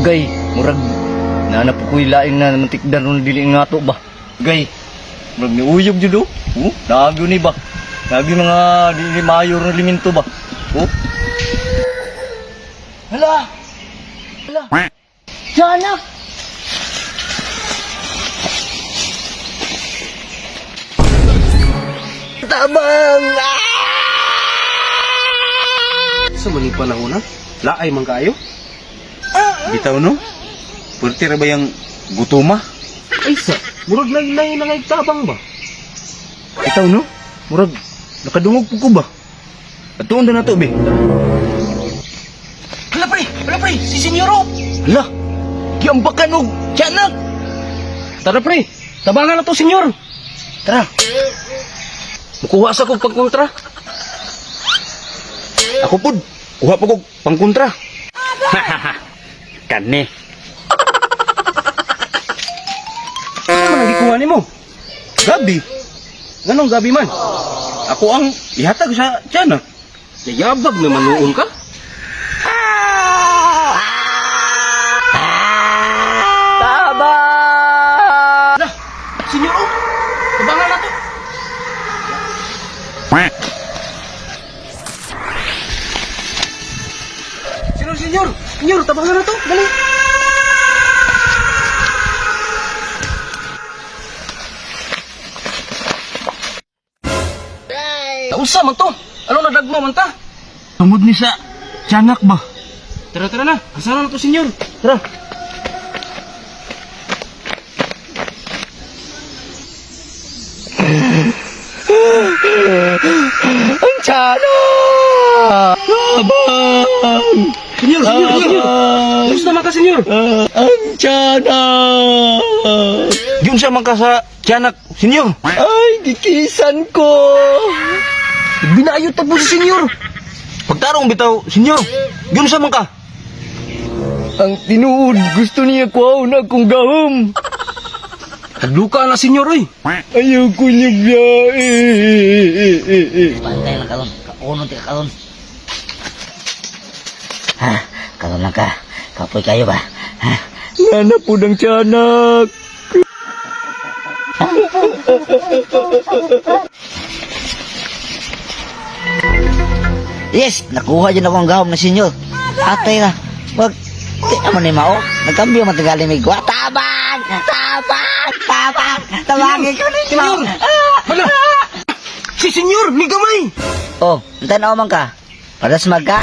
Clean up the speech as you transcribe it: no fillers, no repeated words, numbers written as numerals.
Dugay, murag naa na po ko'y lain na mantikdan ron dili nga to ba. Dugay, murag niuyog jud oh. Oh, naagyo ni ba. Naagyo mga dili mayor na elemento ba. Oh. Hala. Hala. Tiyanak. Tabang! Sa maning panahon na, laay man kaayo. Bitaw no? Pwerte ra ba yung gutuma? Ay sa, murag lain-lain na ngay tabang ba? Bitaw no? Murag nakadungog po ko ba? Atuon na nato be. Hala pre, hala pre, si Senyoro. Hala, giambakan og tiyanak. Tara pre, tabangan na to senyor. Tara. Mukuha sa kog pagkontra. Ako pud, kuha pa kog pangkontra. Kani. Ano man ang gikuha nimo? Gabi, Nganong gabi man? ako ang ihatag sa tiyanak. Yayabag na manuon ka? Tabang! Lah, senyor oh. Tabangan na to. Senyor, senyor, senyor, tabangan na to. Dali. Nausa man to. Ano na dagmo man ta? Tungod ni sa tiyanak ba? Tara, tara na. Asa na to, senyor? Tara. Ang tiyanak! Tabang! Senyor, senyor, senyor. Kumusta man ka, senyor? Ang tiyanak! Yun siya man ka sa tiyanak, senyor. Ay, gikisan ko! Binayot ta po si senyor. Pagtarong bitaw, senyor. Yun siya man ka. Ang tinuod, gusto niya kuhaon akong gahom. Tagluka na, senyor, oy. Ayaw ko niya biyahe. Pantay lang karon, kaunon ti ka karon. Ha, karon lang ka. Kapoy kayo ba? Ha? Nana po ng tiyanak. Yes, nakuha dyan ako ang gahom na senyor. Atay na. Wag, di naman ni Mao. Nagkambyo man tagali may gwa. Tabang! Tabang! Tabang! Tabangin ko ni Mao. Senyor! Hala! Si senyor, ni gamay! Oh, tanaw man ka. Padas mag ka.